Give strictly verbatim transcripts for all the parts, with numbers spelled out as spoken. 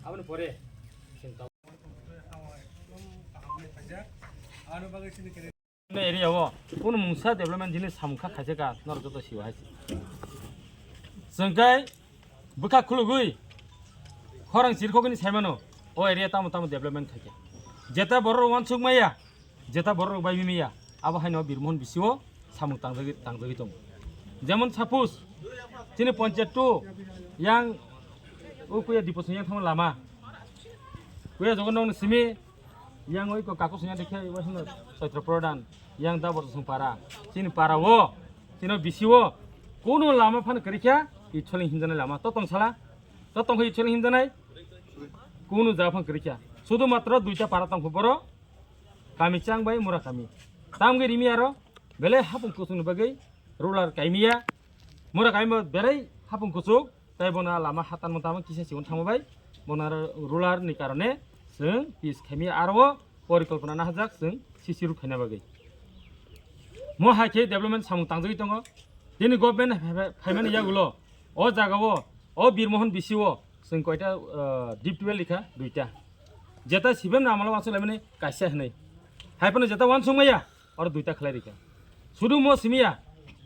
Aboni pore area o kunu mungsa development jinis samung kha khaijak kha, norok joto siwa hai se. Chwng khe bwkha khulugwi khorang chirkhogwini saimano, o area tamo tamo development khaikha. Jeta borok uansuk maya, jeta borok bai maya, abo haino Birmohon bisio samung tangjagwi, tangjagwi tongo. Jemon suppose, chini ponchayat two yang o kuya Diposong yang thangma lama. Kuya jogo nokni simi yang oi ko kaku sungya dekhe, oi hino Chaitra Pradhan, yang da borok sung para. Chini para o, chini bisi o, kunu lama phan kwrikha, i choli hinjana lama. To tong sala, to tong i choli hinjanai, kunu ja phan kwrikha. Sudu matro duita para tong boro, Kamichang bai Murakami. Tamgwi rimi aro, belai hapung kusungni bagwi ruler kaimiya. Murakami bo belai hapung kusuk, tei bono lama hatan motamo kisa sigon thangma bai, bono aro ruler ni karone chwng pis khaimiya aro o porikolpona nahajak chwng C C road khaina bagwi. Mo hai khe development samung tangjagwi tongo. Tini government phai-, phai-, phaimani yagulo, o jaga o, o Birmohon bisi o, chwng koita, ah, deep well rikha? Duita. Jeta sibem na amalo wansuk laimani kaisa hinwi. Hai phano jeta wansuk maya, oro duita khlai rikha. Sudu mo simiya,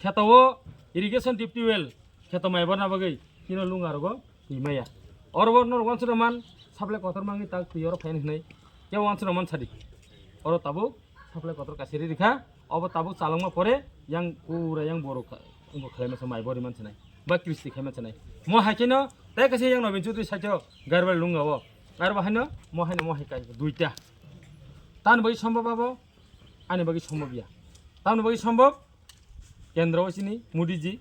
kheto o irrigation deep well, kheto mai borna bagwi, kino lung arogo twi maya. Oro bo norok wansuk man, supply kotor mangi tak twi oro phaini hinwi. Kebo wansuk man sadi. Oro tabuk supply kotor kaisa ri rikha, obo tabuk chalokma pore yang pura yang borok kha-, wngkha khlai masa mai bori man sanai, ba kristi khai man sanai. Mo hai kheno tei kaisa yang Nobin Chaudhary site o Garbal Lunga o, arbo haino mo haino mo hai kai duita. Tamni bagwi sombhob abo, ani bagwi sombhob ya. Tamni bagwi sombhob, kendro o chini Modi ji,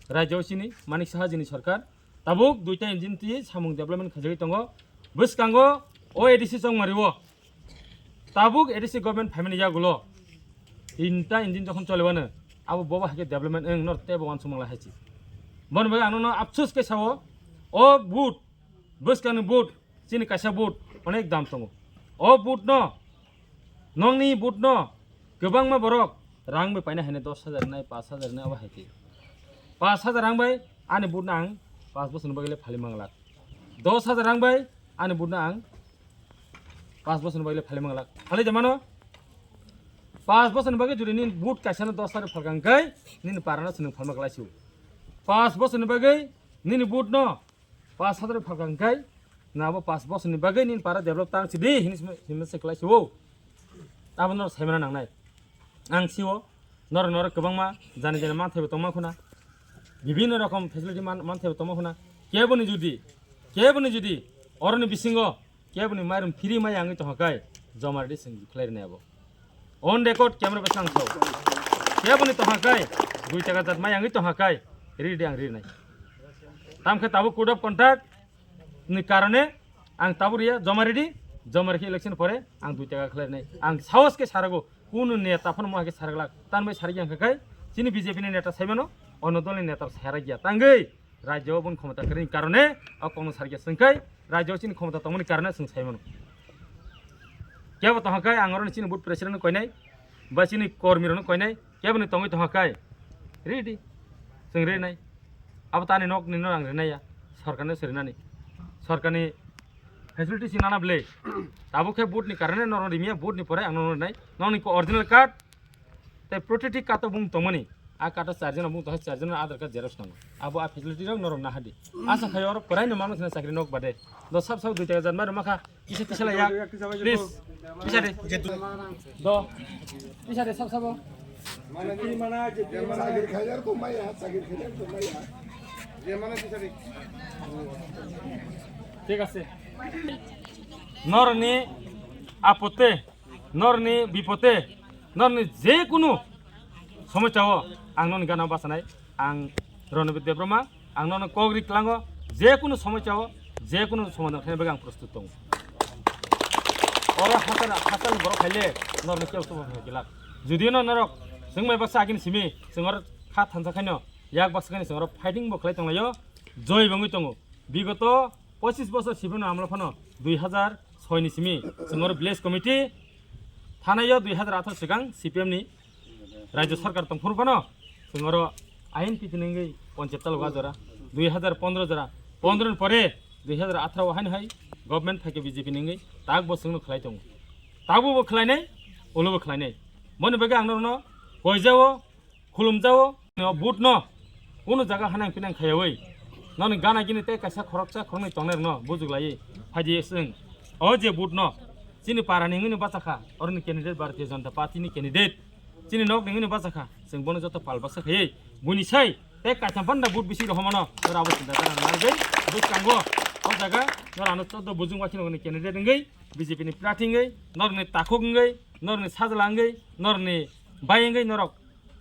rajyo o chini Manik Saha jini sorkar, tabuk duita engine twi samung development khaijagwi tongo. Bwskango o A D C chongmari o. Tabuk A D C government phaimani yagulo tinta engine jokhon cholewano, abo bobo hai khe development wng nor tebo wansukmang lai hai se. Boni bagwi ang nono apsus khe sao, o boot, bwskangni boot, chini kaisa boot onek dam tongo. O boot no, nongni boot no kwbangma borok rang bai paina haino dos hajar nai, pash hajar nai, abo hai khe. Pash hajar rang bai ani boot no ang pash bosorni bagwi le phali manglak. Dos hajar rang bai ani boot no ang pash bosorni bagwi le phali manglak. Phali de mano? Pash bosorni bagwi jodi nini boot kaisa no dos hajar phalka hwnkhe nini para no chwng phalma klai si o. Pash bosorni bagwi nini boot no pash hajar phalka hwnkhe na abo pash bosorni bagwi nini para develop tang si di hinwi sima, sima se klai si o. Abo no saimana nangnai. Ang si o. Norok, norok kwbangma jani jani manthai bo tongma khuna, bibinno rokom facility man-, manthai bo tongma khuna. Keboni jodi, keboni jodi oroni bisingo keboni mairum free mai yangwi tongkha kai, joma ridi chwng khlai rwnai abo. On record camera bai swnang thau. Keboni tongkha kai, dui taka jat mai yangwi tongkha kai, ridi ang rinai. Tamkhe tabuk code of conduct ni karone ang tabuk riya, joma ridi, joma rikhe election pore ang dui taka khlai rwnai. Ang sahos khe sarago, Kunu neta phano mo hai khe sarak lak, tan bai sarak yang kha khai, chini B J P ni neta saimano, ono dol ni neta sarak ya. Tangwi rajyo o bun khomota kwrwini karone o kokno sarak ya chwng khai, rajyo o chini khomota tongmani karone chwng saimano. Kebo tongha khai ang oroni chini board president no koinai, ba chini kormi rok no koinai, kebo ni tongwi tongha khai, ridi, chwng rinai. Abo tani nok ni no ang rinai ya, sorkar no se rinani, sorkar ni facility si nana ble. Tabuk khe board ni karone norok rimya, board ni pore ang norok rinai. Nokni original card tei protective card o bung tongmani. A card o charjon bung tongkha, charjon Aadhaar card xerox nango. Abo a facility rok norok nahadi. Asa khai oro porai no mano sina chakri nok bade. Do sab sab dui taka jan maro makha. Kisa kisa la yak. Please. Kisa de. Do. Kisa de sab sabo. Mana, mana, mana, mana. Sagir khailar tongmaya, sagir khailar tongmaya. Thik ase. Norni apote, norni bipote, norni je kunu somosya o ang noni gana basanai, ang Ronobir Debbarma, ang nono kok ri klango, je kunu somosya o, je kunu somadhan khaina bagwi ang prostut tongo. Oro hasal, hasal borok khaile norni kebo sobo khailak. Judino norok chwng mai baksa agini simi, chwng oro kha thansa khaino, yak baksa khaino chwng oro fighting bo khlai tonglaio, joi bangwi tongo. Bigoto pochis bosor sibino amlo phano dui hazar soi ni simi chwng oro village committee thanaio dui hazar atharo swkang C P M ni Rajya sarkar tongphuru phano chwng oro ain pitinengwi ponchayat talo jora, dui hazar pondro jora, pondro ni pore Dui hazar atharo haino hai government phaikhe B J P ni wngwi tak bo chwngno khlai tongo. Tabukbo khlainai, ulobo khlainai. Moni bagwi ang norokno koijao, khulumjao, no vote no kunu jaga hanang pinang khayawi. Noni gana gini tei kaisa khoroksa khoroknwi tongnai rokno bujuk laiwi phaidi chwng. O je vote no chini para ni wngwi bachakha, oroni candidate Bharatiya Janata Party ni candidate. Chini nok ni wngwi bachakha, chwng bono joto pal baksa khaiwi buini sai tei kaitham phanda vote bisi rohormano, oro abo chinta dara narwgwi bwskango o jaga nor ano choddo bujung wakhino ni candidate wngwi B J P ni prarthi wngwi, norni takhuk wngwi, norni sajla wngwi, norni bai wngwi norok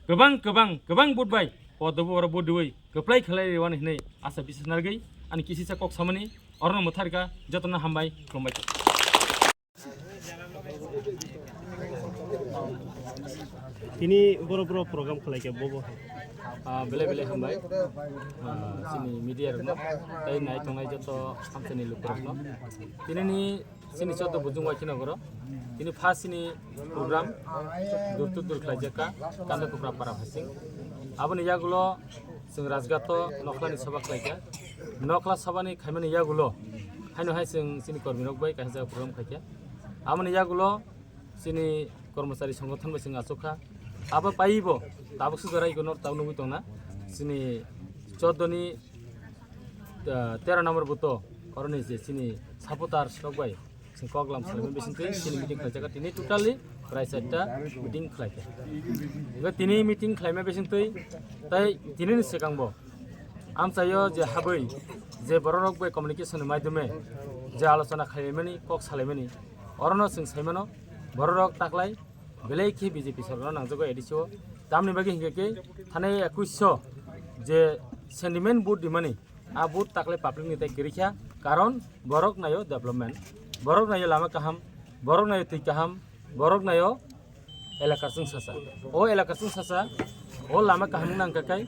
kwbang, kwbang, kwbang vote bai podobo oro vote riwi kwplai khlai rwani hinwi asa bisas narwgwi ani kisisa kok samani orono mwtharkha, jotono hambai, khulumbai. Tini boro boro program khlai khe bobo. Ah, belai belai hambai. Ah, chini media rokno tei nai tongnai joto hamsani lukurokno. Tinini chini choddo bujung waikhe nogoro. Tini first chini program dur to dur khlaijak kha Kandakupra para phasing. Aboni yagulo chwng Rajgato nokhlani sabha khlaikha. Nokhla sabhani khaimani yagulo haino hai chwng chini kormirok bai kaisa program khaikha. Aboni yagulo chini kormochari songothon bai chwng achukha. Abo paibo tabuk sujarai iko nor tabuk nugwi tongna. Chini choddo ni, ah, tero number buto oroni je chini supporters rok bai chwng koklam salaimani bisingtwi chini meeting khlaijak kha. Tini totally prai chaita meeting khlaikha. Tini meeting khlaima bisingtwi tei tinini swkangbo amchaio je habwi je bororok bai communication ni maidome je alochona khlaimani, kok salaimani, orono chwng saimano bororok taklai belai khe B J P sorkar no nangjago A D C o. Tamni bagwi hinkhe khe thanai ekuish sho je sentiment vote rimani, a vote taklai public ni tai kwrwi kha, karon borok naio development, borok naio lama kaham, borok naio twi kaham, borok naio elaka chwngsacha. O elaka chwngsacha o lama kaham wngna hwnkha khe,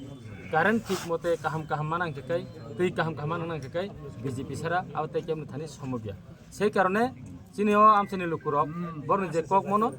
current thik mote kaham kaham mana hwnkha khe, twi kaham kaham mana hwnkha khe B J P sara abo tei kebo thani somobya. Sei karone chini o amchaini lukurok borni je kok mono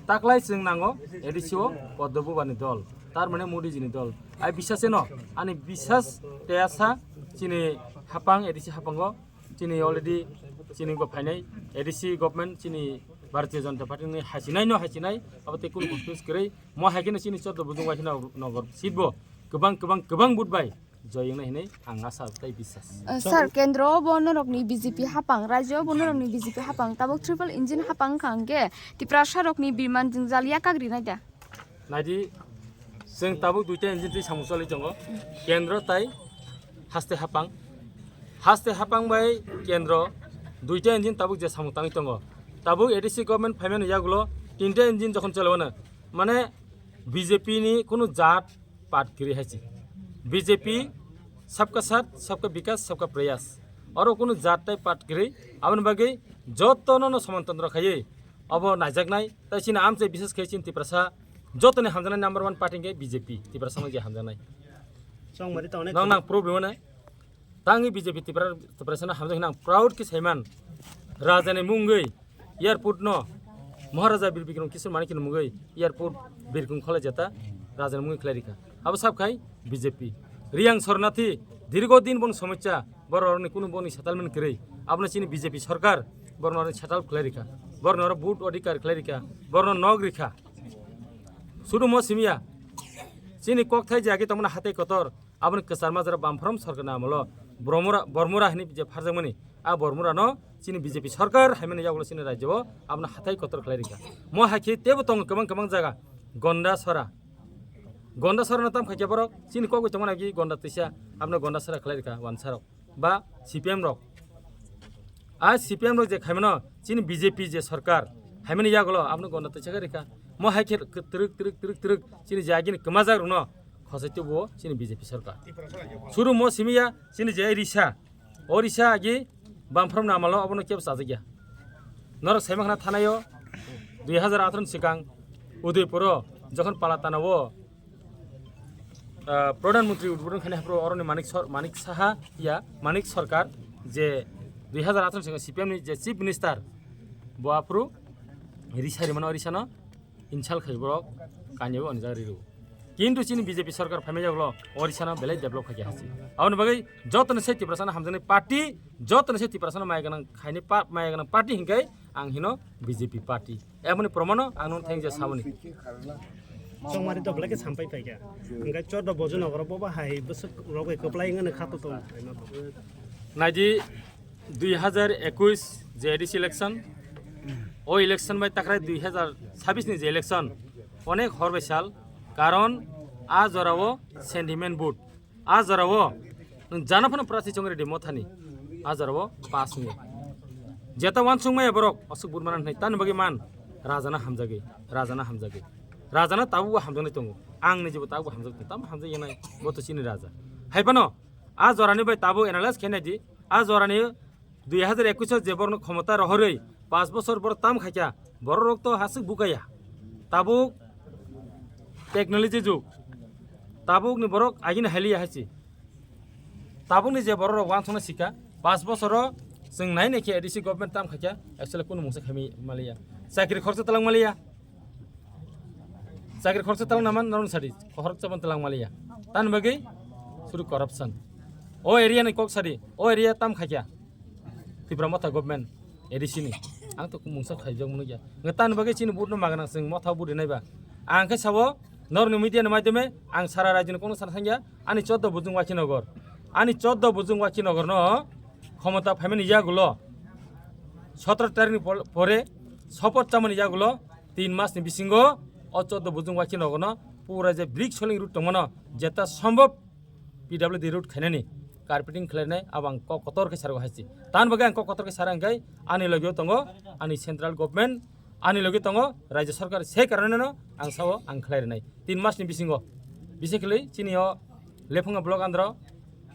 taklai chwng nango A D C o Padma Bubani dol, tar mane Modi jini dol. Ai bisas eno ani bisas tei asa chini hapang A D C hapango chini already chini go phainai A D C government chini Bharatiya Janata Party ni hachinai no hachinai abo tei kunu confuse kwrwi mo hai kheno chini choddo bujung waithano nogor seat bo kwbang kwbang kwbang vote bai joy wngnai hinwi ang asa tei bisas. Uh, sir, kendro bo norokni B J P hapang, rajyo bo norokni B J P hapang, tabuk triple engine hapang wngkha hwnkhe Tiprasa rokni birman jwngjal yakagri nai da? Naidi, chwng tabuk duita engine twi samung choli tongo, kendro tai haste hapang. Haste hapang bai kendro duita engine tabuk je samung tangwi tongo. Tabuk A D C government phaimani yagulo tinta engine jokhon cholewano, mane B J P ni kunu jat pat kwrwi hai se. B J P sabka saath, sabka bikas, sabka prayas. Oro kunu jat tai pat kwrwi, aboni bagwi jotono no soman tondro khaiwi abo naijaknai. Tai chini amchai bises khe chini Tiprasa jotoni hamjaknai number one party hwnkhe B J P, Tiprasa no je hamjaknai. Chongmari to onek nang nang problem ne. Tangwi B J P Tipra-, Tiprasa no hamjak hinwi ang proud khe saiman. Raja ni mungwi airport no Maharaja Bir Bikram Kishore Manik ni mungwi airport birkung khole jeta Raja ni mungwi khlai rikha. Abo sab khai B J P. Riyang Sornathi dirgo din bon somosya borok ni kunu boni settlement kwrwi. Abono chini B J P sarkar borok no settle khlai rikha. Borok no vote odhikar khlai rikha. Borok no nok rikha. Sudu mo simiya. Chini kok thai jagi tongmani hatai kotor. Aboni kwchar majra Bamphrom sorkar ni amolo Bormura, Bormura hini je pharjakmani, a Bormura no chini B J P sorkar haimani yagulo chini rajyo o abono hatai kotor khlai rikha. Mo hai khe tebo tongo kwbang kwbang jaga Gonda Sora. Gonda Sora no tam khaikhe borok chini kok bai tongmani agi Gonda twisa abono Gonda Sora khlai rikha wansarok ba C P M rok. A C P M rok je khaimano chini B J P je sorkar haimani yagulo abono Gonda twisa khe rikha. Mo hai khe twrwk twrwk twrwk twrwk chini je agini kwmajak rokno khosai tubuo chini B J P sorkar. Suru mo simiya chini je Risa, o Risa agi Bamphrom ni amalo abono kebo chajakya. Norok saimakhna thanaio dui hazar atharo ni swkang Udaipuro jokhon Palatana o, ah, Pradhan Mantri udbodhon khainai haphuru oroni Manik Sor-, Manik Saha ya Manik Sarkar je dui hazar atharo ni swkang C P M ni je Chief Minister bo aphuru Risa rimano, Risano insult khai borok kanya bo ani jaga riro. Kintu chini B J P sarkar phaimai yaglo Odisha no belai develop khaikha hasi. Aboni bagwi jotono se Tiprasano hamjaknai party, jotono se Tiprasano maya gwnang khainai pa-, maya gwnang party hinkai ang hino B J P party. Eboni promano ang nung thengja saboni. Chongmari to belai khe sampai paikha. Hinkai choddo bojo nogoro boba hai bwswk rok bai kwplai wngno khato tong. Naidi dui hazar ekush je A D C election, o election bai takrai dui hazar sabbish ni je election, onek hor bai sal, karon a jorao sentiment vote, a jorao nwng jana phano prasi chong ready mothani, a jorao pass ni. Jeta wansuk maya borok asuk vote mana hnai, tani bagwi man, rajana hamjagwi, rajana hamjagwi, rajana tabukbo hamjaknai tongo, ang ni jibo tabukbo hamjak tongo, tamo hamjak yanai, bo to chini raja. Hai phano, a jorani bai tabuk analyze khe nai di, a jorani dui hazar ekush o je borokno khomota rohorwi paanch bochor borok tam khaikha, borok rok to hasik bukaya. Tabuk technology jug. Tabuk ni borok agini haliya hasi. Tabuk ni je borok rok wansukna sikha, paanch bochor o chwng nai nai khe A D C government tam khaikha, actually kunu mungsa khaimi maliya. Chakri khoroksa talang maliya. Chakri khoroksa talang naman norok sadi, khoroksa ban talang maliya. Tan bagwi suru corruption. O area ni kok sadi, o area tam khaikha. Tipra Motha government A D C ni. Ang to mungsa khaijak munu ya. Nge tan bagwi chini vote no magana sing motha vote nai ba. Ang khe sabo norni media ni maidome ang sara rajini kono sana sangya ani choddo bujung wakhi nogor. Ani choddo bujung wakhi nogor no khomota phaimani yagulo. Sotro tarikh ni pol-, pore support chamani yagulo tin mas ni bisingo o choddo bujung wakhi nogor no pura je brick soling route tongmano jeta sombhob P W D route khainani carpeting khlainai abo ang kok kotor khe sargo haisi. Tan bagwi ang kok kotor khe sara hwnkhe ani logio tongo ani central government, ani logio tongo rajya sarkar, se karoneno ang sao ang khlai rwnai tin mas ni bisingo. Bisi khwlwi chini o Lephunga block andro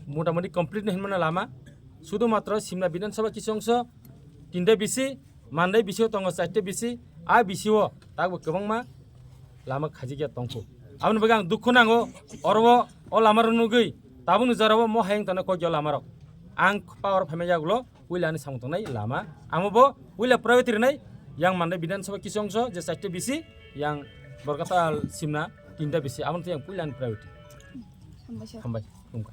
motamoti complete no hinmano lama, sudu matro Simna Bidhan Sabha kisu ongso tinta bisi, Mandai bisi o tongo chairta bisi, a bisi o takbo kwbangma lama khajikya tongkhu. Aboni bagwi ang dukhu nango, oro o, o lama rok nugwi tabukni jora o mo hayung tongna kok o lama rok. Ang power phaima yagulo puila ani samung tongnai lama. Amo bo puila priority rwnai yang Mandai Bidhan Sabha kisu ongso je chairta bisi, yang Borkata Simna tinta bisi, aboni twi ang puila ani priority. Hambai sir. Hambai, khulumkha.